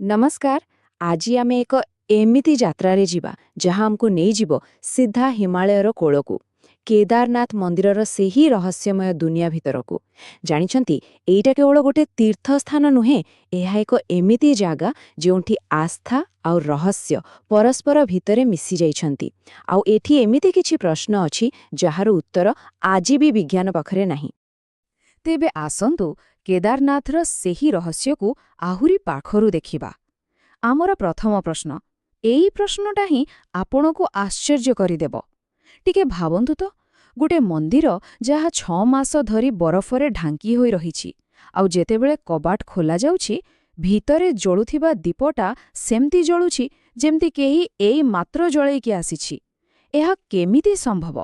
ନମସ୍କାର। ଆଜି ଆମେ ଏକ ଏମିତି ଯାତ୍ରାରେ ଯିବା, ଯାହା ଆମକୁ ନେଇଯିବ ସିଧା ହିମାଳୟର କୋଳକୁ, କେଦାରନାଥ ମନ୍ଦିରର ସେହି ରହସ୍ୟମୟ ଦୁନିଆ ଭିତରକୁ। ଜାଣିଛନ୍ତି, ଏଇଟା କେବଳ ଗୋଟେ ତୀର୍ଥସ୍ଥାନ ନୁହେଁ, ଏହା ଏକ ଏମିତି ଜାଗା ଯେଉଁଠି ଆସ୍ଥା ଆଉ ରହସ୍ୟ ପରସ୍ପର ଭିତରେ ମିଶିଯାଇଛନ୍ତି। ଆଉ ଏଠି ଏମିତି କିଛି ପ୍ରଶ୍ନ ଅଛି, ଯାହାର ଉତ୍ତର ଆଜି ବି ବିଜ୍ଞାନ ପାଖରେ ନାହିଁ। ତେବେ ଆସନ୍ତୁ, କେଦାରନାଥର ସେହି ରହସ୍ୟକୁ ଆହୁରି ପାଖରୁ ଦେଖିବା। ଆମର ପ୍ରଥମ ପ୍ରଶ୍ନ, ଏଇ ପ୍ରଶ୍ନଟା ହିଁ ଆପଣଙ୍କୁ ଆଶ୍ଚର୍ଯ୍ୟ କରିଦେବ। ଟିକେ ଭାବନ୍ତୁ ତ, ଗୋଟେ ମନ୍ଦିର ଯାହା 6 ମାସ ଧରି ବରଫରେ ଢାଙ୍କି ହୋଇ ରହିଛି, ଆଉ ଯେତେବେଳେ କବାଟ ଖୋଲାଯାଉଛି, ଭିତରେ ଜଳୁଥିବା ଦୀପଟା ସେମିତି ଜଳୁଛି ଯେମିତି କେହି ଏଇ ମାତ୍ର ଜଳେଇକି ଆସିଛି। ଏହା କେମିତି ସମ୍ଭବ?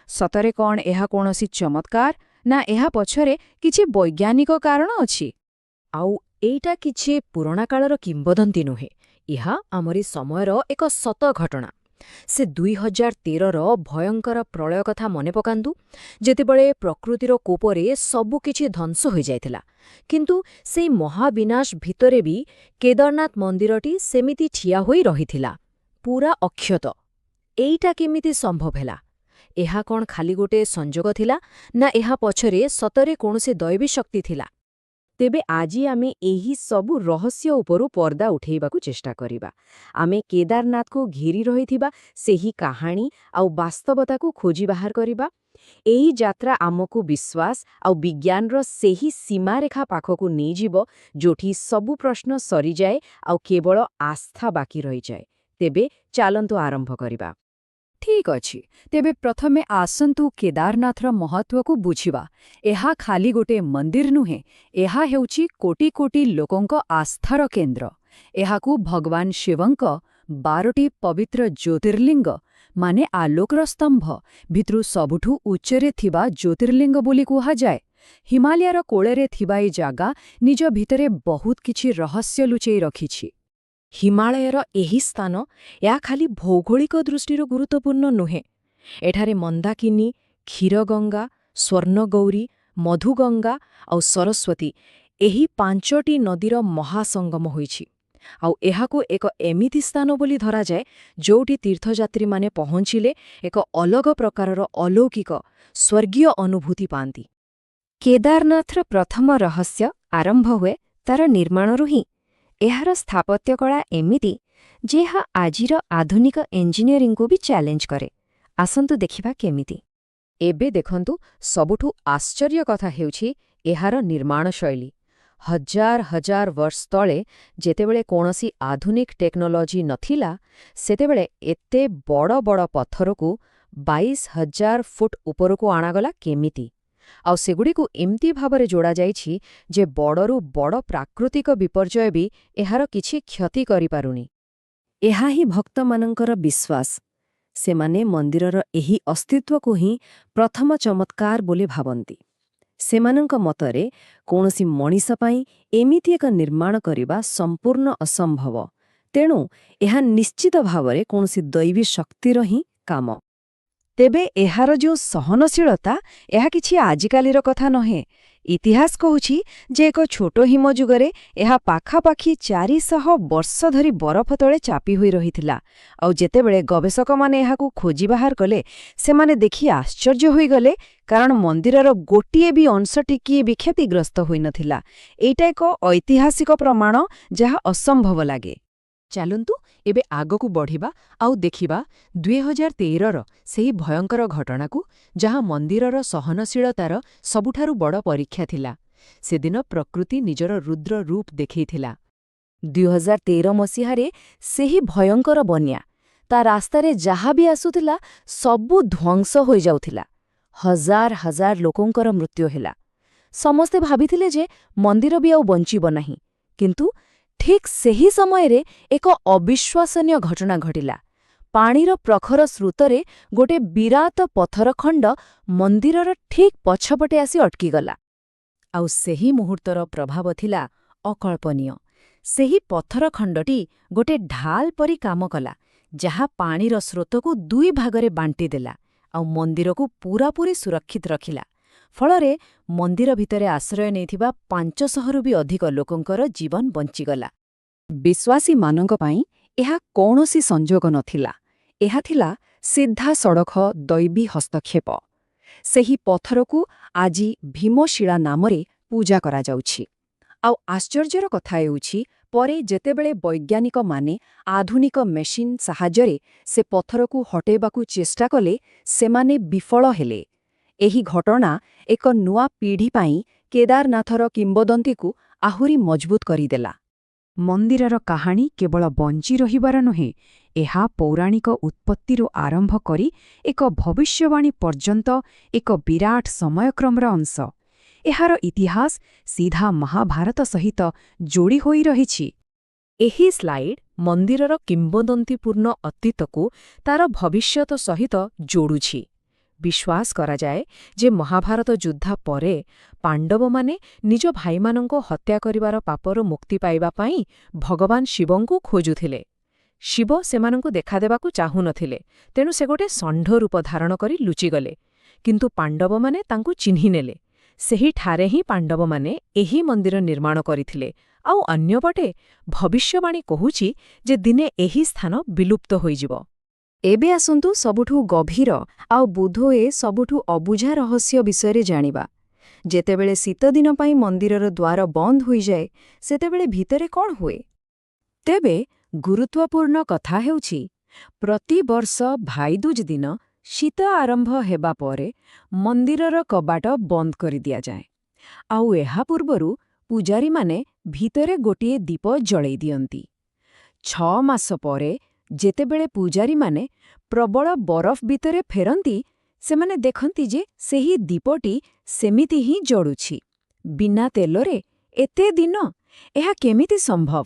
ସତରେ କ'ଣ ଏହା କୌଣସି ଚମତ୍କାର, ନା ଏହା ପଛରେ କିଛି ବୈଜ୍ଞାନିକ କାରଣ ଅଛି? ଆଉ ଏଇଟା କିଛି ପୁରୁଣା କାଳର କିମ୍ବଦନ୍ତୀ ନୁହେଁ, ଏହା ଆମରି ସମୟର ଏକ ସତ ଘଟଣା। ସେ 2013ର ଭୟଙ୍କର ପ୍ରଳୟ କଥା ମନେ ପକାନ୍ତୁ, ଯେତେବେଳେ ପ୍ରକୃତିର କୋପରେ ସବୁକିଛି ଧ୍ୱଂସ ହୋଇଯାଇଥିଲା। କିନ୍ତୁ ସେଇ ମହାବିନାଶ ଭିତରେ ବି କେଦାରନାଥ ମନ୍ଦିରଟି ସେମିତି ଠିଆ ହୋଇ ରହିଥିଲା, ପୁରା ଅକ୍ଷତ। ଏଇଟା କେମିତି ସମ୍ଭବ ହେଲା? ଏହା କ'ଣ ଖାଲି ଗୋଟେ ସଂଯୋଗ ଥିଲା, ନା ଏହା ପଛରେ ସତରେ କୌଣସି ଦୈବୀ ଶକ୍ତି ଥିଲା? ତେବେ ଆଜି ଆମେ ଏହି ସବୁ ରହସ୍ୟ ଉପରୁ ପର୍ଦ୍ଦା ଉଠେଇବାକୁ ଚେଷ୍ଟା କରିବା। ଆମେ କେଦାରନାଥକୁ ଘେରି ରହିଥିବା ସେହି କାହାଣୀ ଆଉ ବାସ୍ତବତାକୁ ଖୋଜି ବାହାର କରିବା। ଏହି ଯାତ୍ରା ଆମକୁ ବିଶ୍ୱାସ ଆଉ ବିଜ୍ଞାନର ସେହି ସୀମାରେଖା ପାଖକୁ ନେଇଯିବ, ଯୋଉଠି ସବୁ ପ୍ରଶ୍ନ ସରିଯାଏ ଆଉ କେବଳ ଆସ୍ଥା ବାକି ରହିଯାଏ। ତେବେ ଚାଲନ୍ତୁ, ଆରମ୍ଭ କରିବା। ଠିକ୍ ଅଛି, ତେବେ ପ୍ରଥମେ ଆସନ୍ତୁ କେଦାରନାଥର ମହତ୍ତ୍ୱକୁ ବୁଝିବା। ଏହା ଖାଲି ଗୋଟେ ମନ୍ଦିର ନୁହେଁ, ଏହା ହେଉଛି କୋଟି କୋଟି ଲୋକଙ୍କ ଆସ୍ଥାର କେନ୍ଦ୍ର। ଏହାକୁ ଭଗବାନ ଶିବଙ୍କ 12ଟି ପବିତ୍ର ଜ୍ୟୋତିର୍ଲିଙ୍ଗ, ମାନେ ଆଲୋକର ସ୍ତମ୍ଭ ଭିତରୁ ସବୁଠୁ ଉଚ୍ଚରେ ଥିବା ଜ୍ୟୋତିର୍ଲିଙ୍ଗ ବୋଲି କୁହାଯାଏ। ହିମାଲୟର କୋଳରେ ଥିବା ଏ ଜାଗା ନିଜ ଭିତରେ ବହୁତ କିଛି ରହସ୍ୟ ଲୁଚେଇ ରଖିଛି। ହିମାଳୟର ଏହି ସ୍ଥାନ, ଏହା ଖାଲି ଭୌଗୋଳିକ ଦୃଷ୍ଟିରୁ ଗୁରୁତ୍ୱପୂର୍ଣ୍ଣ ନୁହେଁ। ଏଠାରେ ମନ୍ଦାକିନୀ, କ୍ଷୀରଗଙ୍ଗା, ସ୍ୱର୍ଣ୍ଣଗୌରୀ, ମଧୁଗଙ୍ଗା ଆଉ ସରସ୍ୱତୀ, ଏହି ପାଞ୍ଚଟି ନଦୀର ମହାସଙ୍ଗମ ହୋଇଛି। ଆଉ ଏହାକୁ ଏକ ଏମିତି ସ୍ଥାନ ବୋଲି ଧରାଯାଏ, ଯୋଉଠି ତୀର୍ଥଯାତ୍ରୀମାନେ ପହଞ୍ଚିଲେ ଏକ ଅଲଗା ପ୍ରକାରର ଅଲୌକିକ, ସ୍ୱର୍ଗୀୟ ଅନୁଭୂତି ପାଆନ୍ତି। କେଦାରନାଥର ପ୍ରଥମ ରହସ୍ୟ ଆରମ୍ଭ ହୁଏ ତାର ନିର୍ମାଣରୁ ହିଁ। ଏହାର ସ୍ଥାପତ୍ୟକଳା ଏମିତି ଯେ ଏହା ଆଜିର ଆଧୁନିକ ଇଞ୍ଜିନିୟରିଂକୁ ବି ଚ୍ୟାଲେଞ୍ଜ କରେ। ଆସନ୍ତୁ ଦେଖିବା କେମିତି। ଏବେ ଦେଖନ୍ତୁ, ସବୁଠୁ ଆଶ୍ଚର୍ଯ୍ୟ କଥା ହେଉଛି ଏହାର ନିର୍ମାଣ ଶୈଳୀ। ହଜାର ହଜାର ବର୍ଷ ତଳେ, ଯେତେବେଳେ କୌଣସି ଆଧୁନିକ ଟେକ୍ନୋଲୋଜି ନଥିଲା, ସେତେବେଳେ ଏତେ ବଡ଼ ବଡ଼ ପଥରକୁ 22,000 ଫୁଟ ଉପରକୁ ଅଣାଗଲା କେମିତି? ଆଉ ସେଗୁଡ଼ିକୁ ଏମିତି ଭାବରେ ଯୋଡ଼ାଯାଇଛି ଯେ ବଡ଼ରୁ ବଡ଼ ପ୍ରାକୃତିକ ବିପର୍ଯ୍ୟୟ ବି ଏହାର କିଛି କ୍ଷତି କରିପାରୁନି। ଏହା ହିଁ ଭକ୍ତମାନଙ୍କର ବିଶ୍ୱାସ। ସେମାନେ ମନ୍ଦିରର ଏହି ଅସ୍ତିତ୍ୱକୁ ହିଁ ପ୍ରଥମ ଚମତ୍କାର ବୋଲି ଭାବନ୍ତି। ସେମାନଙ୍କ ମତରେ କୌଣସି ମଣିଷ ପାଇଁ ଏମିତି ଏକ ନିର୍ମାଣ କରିବା ସମ୍ପୂର୍ଣ୍ଣ ଅସମ୍ଭବ, ତେଣୁ ଏହା ନିଶ୍ଚିତ ଭାବରେ କୌଣସି ଦୈବୀ ଶକ୍ତିର ହିଁ କାମ। ତେବେ ଏହାର ଯେଉଁ ସହନଶୀଳତା, ଏହା କିଛି ଆଜିକାଲିର କଥା ନୁହେଁ। ଇତିହାସ କହୁଛି ଯେ ଏକ ଛୋଟ ହିମଯୁଗରେ ଏହା ପାଖାପାଖି 400 ବର୍ଷ ଧରି ବରଫ ତଳେ ଚାପି ହୋଇ ରହିଥିଲା। ଆଉ ଯେତେବେଳେ ଗବେଷକମାନେ ଏହାକୁ ଖୋଜି ବାହାର କଲେ, ସେମାନେ ଦେଖି ଆଶ୍ଚର୍ଯ୍ୟ ହୋଇଗଲେ, କାରଣ ମନ୍ଦିରର ଗୋଟିଏ ବି ଅଂଶ ଟିକିଏ ବି କ୍ଷତିଗ୍ରସ୍ତ ହୋଇନଥିଲା। ଏଇଟା ଏକ ଐତିହାସିକ ପ୍ରମାଣ, ଯାହା ଅସମ୍ଭବ ଲାଗେ। ଚାଲନ୍ତୁ, ଏବେ ଆଗକୁ ବଢ଼ିବା ଆଉ ଦେଖିବା 2013ର ସେହି ଭୟଙ୍କର ଘଟଣାକୁ, ଯାହା ମନ୍ଦିରର ସହନଶୀଳତାର ସବୁଠାରୁ ବଡ଼ ପରୀକ୍ଷା ଥିଲା। ସେଦିନ ପ୍ରକୃତି ନିଜର ରୁଦ୍ର ରୂପ ଦେଖେଇଥିଲା। 2013 ମସିହାରେ ସେହି ଭୟଙ୍କର ବନ୍ୟା, ତା ରାସ୍ତାରେ ଯାହା ବି ଆସୁଥିଲା, ସବୁ ଧ୍ୱଂସ ହୋଇଯାଉଥିଲା। ହଜାର ହଜାର ଲୋକଙ୍କର ମୃତ୍ୟୁ ହେଲା। ସମସ୍ତେ ଭାବିଥିଲେ ଯେ ମନ୍ଦିର ବି ଆଉ ବଞ୍ଚିବ ନାହିଁ। କିନ୍ତୁ ଠିକ୍ ସେହି ସମୟରେ ଏକ ଅବିଶ୍ୱାସନୀୟ ଘଟଣା ଘଟିଲା। ପାଣିର ପ୍ରଖର ସ୍ରୋତରେ ଗୋଟେ ବିରାଟ ପଥର ଖଣ୍ଡ ମନ୍ଦିରର ଠିକ୍ ପଛପଟେ ଆସି ଅଟକିଗଲା। ଆଉ ସେହି ମୁହୂର୍ତ୍ତର ପ୍ରଭାବ ଥିଲା ଅକଳ୍ପନୀୟ। ସେହି ପଥର ଖଣ୍ଡଟି ଗୋଟେ ଢାଲ ପରି କାମ କଲା, ଯାହା ପାଣିର ସ୍ରୋତକୁ ଦୁଇ ଭାଗରେ ବାଣ୍ଟିଦେଲା ଆଉ ମନ୍ଦିରକୁ ପୂରାପୂରି ସୁରକ୍ଷିତ ରଖିଲା। ଫଳରେ ମନ୍ଦିର ଭିତରେ ଆଶ୍ରୟ ନେଇଥିବା 500ରୁ ବି ଅଧିକ ଲୋକଙ୍କର ଜୀବନ ବଞ୍ଚିଗଲା। ବିଶ୍ୱାସୀମାନଙ୍କ ପାଇଁ ଏହା କୌଣସି ସଂଯୋଗ ନଥିଲା। ଏହା ଥିଲା ସିଧାସଳଖ ଦୈବୀ ହସ୍ତକ୍ଷେପ। ସେହି ପଥରକୁ ଆଜି ଭୀମଶିଳା ନାମରେ ପୂଜା କରାଯାଉଛି। ଆଉ ଆଶ୍ଚର୍ଯ୍ୟର କଥା ହେଉଛି, ପରେ ଯେତେବେଳେ ବୈଜ୍ଞାନିକମାନେ ଆଧୁନିକ ମେସିନ୍ ସାହାଯ୍ୟରେ ସେ ପଥରକୁ ହଟେଇବାକୁ ଚେଷ୍ଟା କଲେ, ସେମାନେ ବିଫଳ ହେଲେ। ଏହି ଘଟଣା ଏକ ନୂଆ ପିଢ଼ି ପାଇଁ କେଦାରନାଥର କିମ୍ବଦନ୍ତୀକୁ ଆହୁରି ମଜବୁତ କରିଦେଲା। ମନ୍ଦିରର କାହାଣୀ କେବଳ ବଞ୍ଚି ରହିବାର ନୁହେଁ, ଏହା ପୌରାଣିକ ଉତ୍ପତ୍ତିରୁ ଆରମ୍ଭ କରି ଏକ ଭବିଷ୍ୟବାଣୀ ପର୍ଯ୍ୟନ୍ତ ଏକ ବିରାଟ ସମୟକ୍ରମର ଅଂଶ। ଏହାର ଇତିହାସ ସିଧା ମହାଭାରତ ସହିତ ଯୋଡ଼ି ହୋଇ ରହିଛି। ଏହି ସ୍ଲାଇଡ୍ ମନ୍ଦିରର କିମ୍ବଦନ୍ତୀପୂର୍ଣ୍ଣ ଅତୀତକୁ ତାର ଭବିଷ୍ୟତ ସହିତ ଯୋଡ଼ୁଛି। ବିଶ୍ୱାସ କରାଯାଏ ଯେ ମହାଭାରତ ଯୁଦ୍ଧ ପରେ ପାଣ୍ଡବମାନେ ନିଜ ଭାଇମାନଙ୍କୁ ହତ୍ୟା କରିବାର ପାପରୁ ମୁକ୍ତି ପାଇବା ପାଇଁ ଭଗବାନ ଶିବଙ୍କୁ ଖୋଜୁଥିଲେ। ଶିବ ସେମାନଙ୍କୁ ଦେଖାଦେବାକୁ ଚାହୁଁନଥିଲେ, ତେଣୁ ସେ ଗୋଟେ ଷଣ୍ଢ ରୂପ ଧାରଣ କରି ଲୁଚିଗଲେ। କିନ୍ତୁ ପାଣ୍ଡବମାନେ ତାଙ୍କୁ ଚିହ୍ନିନେଲେ। ସେହିଠାରେ ହିଁ ପାଣ୍ଡବମାନେ ଏହି ମନ୍ଦିର ନିର୍ମାଣ କରିଥିଲେ। ଆଉ ଅନ୍ୟପଟେ ଭବିଷ୍ୟବାଣୀ କହୁଛି ଯେ ଦିନେ ଏହି ସ୍ଥାନ ବିଲୁପ୍ତ ହୋଇଯିବ। ଏବେ ଆସନ୍ତୁ ସବୁଠୁ ଗଭୀର ଆଉ ବୋଧହୁଏ ସବୁଠୁ ଅବୁଝା ରହସ୍ୟ ବିଷୟରେ ଜାଣିବା। ଯେତେବେଳେ ଶୀତଦିନ ପାଇଁ ମନ୍ଦିରର ଦ୍ୱାର ବନ୍ଦ ହୋଇଯାଏ, ସେତେବେଳେ ଭିତରେ କ'ଣ ହୁଏ? ତେବେ ଗୁରୁତ୍ୱପୂର୍ଣ୍ଣ କଥା ହେଉଛି, ପ୍ରତିବର୍ଷ ଭାଇଦୁଜ ଦିନ ଶୀତ ଆରମ୍ଭ ହେବା ପରେ ମନ୍ଦିରର କବାଟ ବନ୍ଦ କରିଦିଆଯାଏ। ଆଉ ଏହା ପୂର୍ବରୁ ପୂଜାରୀମାନେ ଭିତରେ ଗୋଟିଏ ଦୀପ ଜଳେଇ ଦିଅନ୍ତି। 6 ମାସ ପରେ ଯେତେବେଳେ ପୂଜାରୀମାନେ ପ୍ରବଳ ବରଫ ଭିତରେ ଫେରନ୍ତି, ସେମାନେ ଦେଖନ୍ତି ଯେ ସେହି ଦୀପଟି ସେମିତି ହିଁ ଜଳୁଛି। ବିନା ତେଲରେ ଏତେ ଦିନ, ଏହା କେମିତି ସମ୍ଭବ?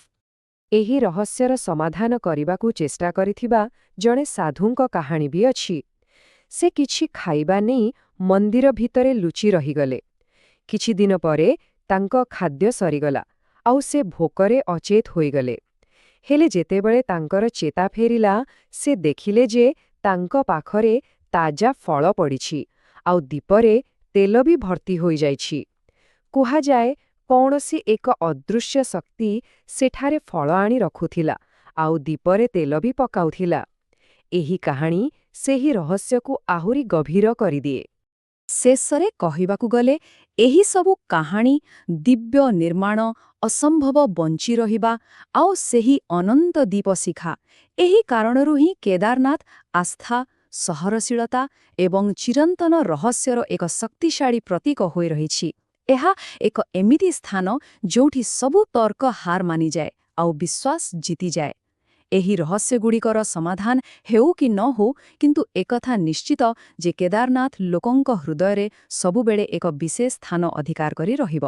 ଏହି ରହସ୍ୟର ସମାଧାନ କରିବାକୁ ଚେଷ୍ଟା କରିଥିବା ଜଣେ ସାଧୁଙ୍କ କାହାଣୀ ବି ଅଛି। ସେ କିଛି ଖାଇବା ନେଇ ମନ୍ଦିର ଭିତରେ ଲୁଚି ରହିଗଲେ। କିଛି ଦିନ ପରେ ତାଙ୍କ ଖାଦ୍ୟ ସରିଗଲା ଆଉ ସେ ଭୋକରେ ଅଚେତ ହୋଇଗଲେ। ହେଲେ ଯେତେବେଳେ ତାଙ୍କର ଚେତା ଫେରିଲା, ସେ ଦେଖିଲେ ଯେ ତାଙ୍କ ପାଖରେ ତାଜା ଫଳ ପଡ଼ିଛି ଆଉ ଦୀପରେ ତେଲ ବି ଭର୍ତ୍ତି ହୋଇଯାଇଛି। କୁହାଯାଏ, କୌଣସି ଏକ ଅଦୃଶ୍ୟ ଶକ୍ତି ସେଠାରେ ଫଳ ଆଣି ରଖୁଥିଲା ଆଉ ଦୀପରେ ତେଲ ବି ପକାଉଥିଲା। ଏହି କାହାଣୀ ସେହି ରହସ୍ୟକୁ ଆହୁରି ଗଭୀର କରିଦିଏ। ଶେଷରେ କହିବାକୁ ଗଲେ, ଏହି ସବୁ କାହାଣୀ, ଦିବ୍ୟ ନିର୍ମାଣ, ଅସମ୍ଭବ ବଞ୍ଚି ରହିବା ଆଉ ସେହି ଅନନ୍ତ ଦୀପଶିଖା, ଏହି କାରଣରୁ ହିଁ କେଦାରନାଥ ଆସ୍ଥା, ସହନଶୀଳତା ଏବଂ ଚିରନ୍ତନ ରହସ୍ୟର ଏକ ଶକ୍ତିଶାଳୀ ପ୍ରତୀକ ହୋଇ ରହିଛି। ଏହା ଏକ ଏମିତି ସ୍ଥାନ ଯୋଉଠି ସବୁ ତର୍କ ହାର ମାନିଯାଏ ଆଉ ବିଶ୍ୱାସ ଜିତିଯାଏ। ଏହି ରହସ୍ୟଗୁଡ଼ିକର ସମାଧାନ ହେଉ କି ନ ହେଉ, କିନ୍ତୁ ଏକଥା ନିଶ୍ଚିତ ଯେ କେଦାରନାଥ ଲୋକଙ୍କ ହୃଦୟରେ ସବୁବେଳେ ଏକ ବିଶେଷ ସ୍ଥାନ ଅଧିକାର କରି ରହିବ।